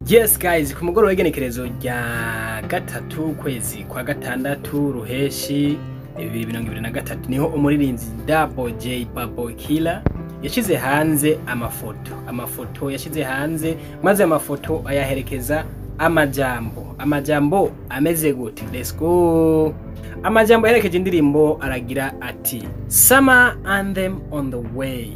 Yes guys, ku mugoroba w'igenekerezo rya 3 kwezi kwa 6 ruheshi 2023, niho umuririmbyi Double J Babo Killer yashyize hanze amafoto. Amafoto yashyize hanze, maze amafoto ayaherekeza amajambo. Amajambo ameze gute? Let's go. Amajambo yaherekeje indirimbo aragira ati: "Summer anthem on the way,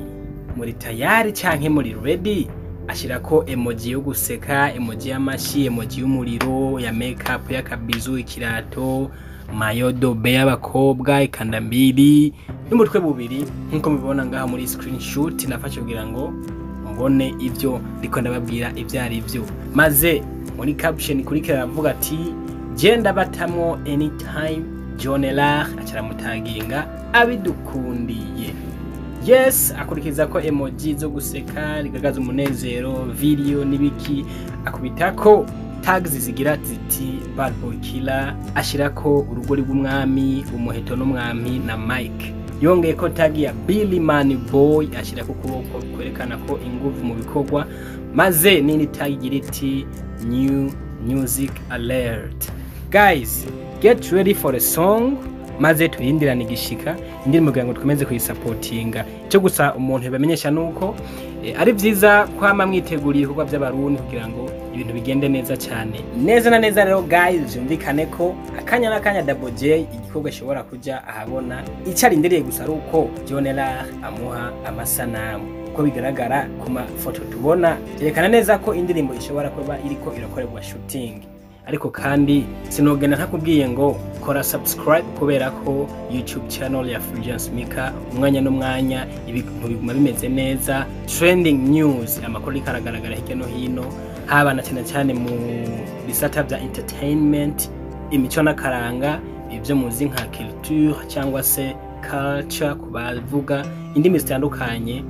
muri tayari canke muri ready?" Ashirako emoji yo guseka, emoji y'amashi, emoji y'umuriro, ya makeup, y'akabizu, ikirato, mayodobe y'abakobwa, ikandambiri n'umutwe bubiri, nk'uko mubibona ngaha muri screenshot nafashe kugira ngo mbone ivyo ndiko ndababwira ivyo ari vyo. Maze muri caption ikurikira aravuga ati: "Genda batamwo anytime John Elar", acaramutaginga abidukundiye. Yes, akurikiza ko emoji zo guseka rigaragaza umunezero, video n'ibiki, akubitako tags zigira ziti "Bad Boy Killer", ashirako urugori rw'umwami, umuheto n'umwami na Mike. Yongeye ko tag ya Billy Man Boy, ashirako ukuboko kwerekana ko inguvu mu bikorwa, maze n'indi tag igira iti "New music alert". Guys, get ready for a song, maze turindirane igishika indirimbo kugira ngo twemeze kuyisapotinga. Icyo gusa umuntu yabamenyesha nuko ari vyiza kwama mwiteguriye ibikorwa by'Abarundi kugira ngo ibintu bigende neza cyane, neza na neza. Rero guys, vyumvikane ko akanya n'akanya Double J igikorwa gishobora kuja ahabona. Icyo arindiriye gusa ari uko John Elar amuha amasanamu. Uko bigaragara ku mafoto tubona, byerekana neza ko indirimbo ishobora kuba iriko irakorerwa shooting. Ariko kandi sinogenda ntakubwiye ngo kora subscribe, kubera ko YouTube channel ya Fulgence Mika umwanya n'umwanya ibintu biguma bimeze neza, trending news, amakuru ariko aragaragara hirya no hino, haba na cyane cyane mu bisata bya entertainment, imico n'akaranga, ibyo muzi nka culture cyangwa se culture ku bavuga indimi zitandukanye,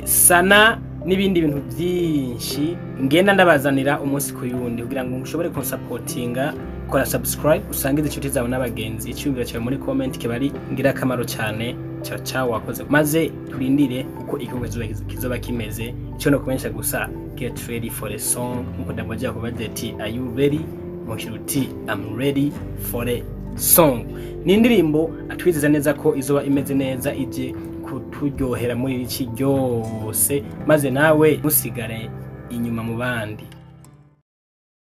sana n'ibindi bintu byinshi ngenda ndabazanira umunsi ku yundi. Kugira ngo mushobore kunsapotinga, kora subscribe, usangize inshuti zawe n'abagenzi. Icyumviro cyawe muri comment kiba ari ingirakamaro cyane. Ciao ciao, wakoze. Maze turindire uko igikorwa kizoba kimeze. Icyo no kumenyesha gusa, get ready for the song, nkuko ndambaje kubaza ati: "Are you ready?" Mushira uti: "I'm ready for the song." Ni indirimbo atwizeza neza ko izoba imeze neza, ije kuturyohera muri iki ryose, maze nawe musigare inyuma mu bandi.